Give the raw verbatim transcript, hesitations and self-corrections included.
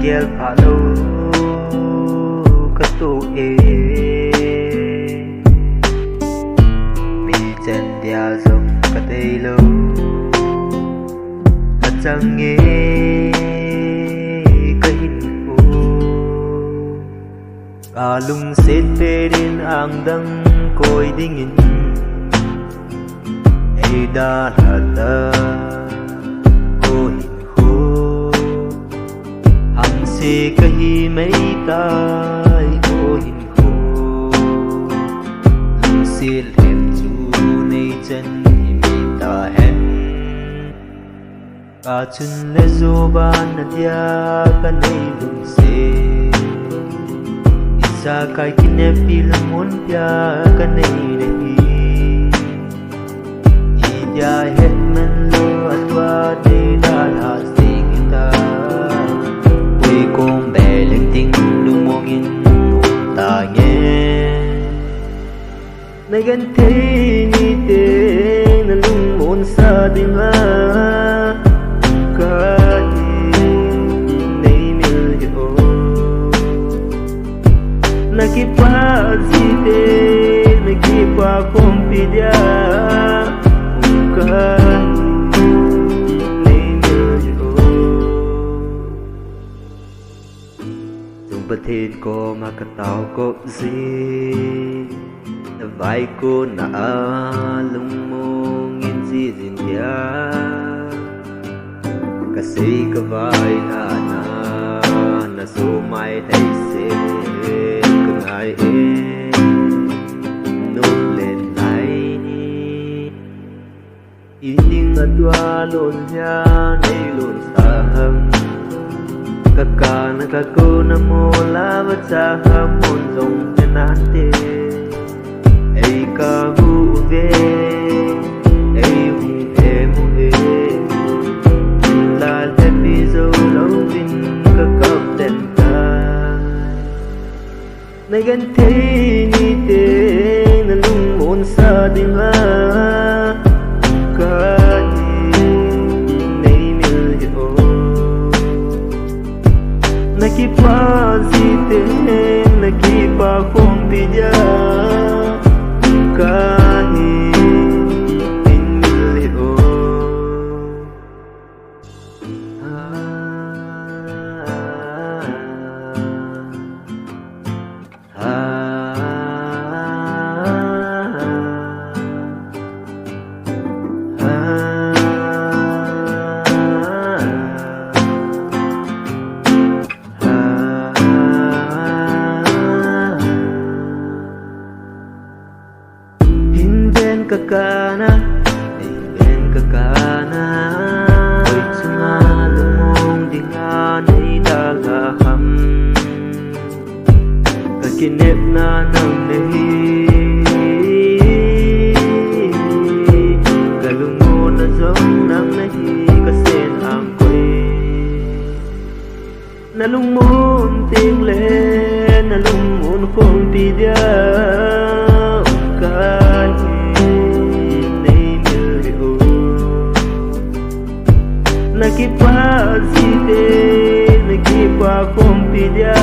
Gel pha lou ka toh e, mi chen dia jong ka dei lou, ka chang e ka hin u. Ka lungset pet in angdang koi dingin ei dalha ta, o hin ho. Hamse kahi mai tai, o hin ho. Lungset lhem chu nei chan hi mai ta hen. Ka chun le jo ban na dia ka nei lungset. Ijakai kineppi lou mun pia ka nei nahi. Idia het man lou atua dei dalha jing hita. Koi kom be leng ding lungmong in um tange. Na genthei ni teng na lungmon sa dinga ka hi nei mil hi o. Na kipah ji teng na kipah khompi dia ka hi nei mil hi o. Chung Pathen koma ka tao kop jin, na vaikon na a lungmong in ji jin dia. Ka sei ka vai hana, na so mai thei se ka ngai e, nop len lai ni. Ining atua lon hia nei lon sa ham. Ka kana ka kona mola va cha ham mon jong ne nante. Ei ka hu ve, ei hu ve mu ve. La le pi zo lo vin ka kap den ta. Na genthei ni teng na lungmon sa dinga ka hi nei mil hi o. Na kipah ji teng na kipah khompi dia ka hi nei mil hi o. Hin ven ka kana, hin ven ka kana. Koi chunga lungmong dinga nei dalha ham. Ka kinepna nang nahi. Ka lungmonna jong nang nahi, ka sen ang koi. Na lungmon teng le, na lungmon khompi dia ka hi nei mil hi o. Na kipah ji teng, na kipah khompi dia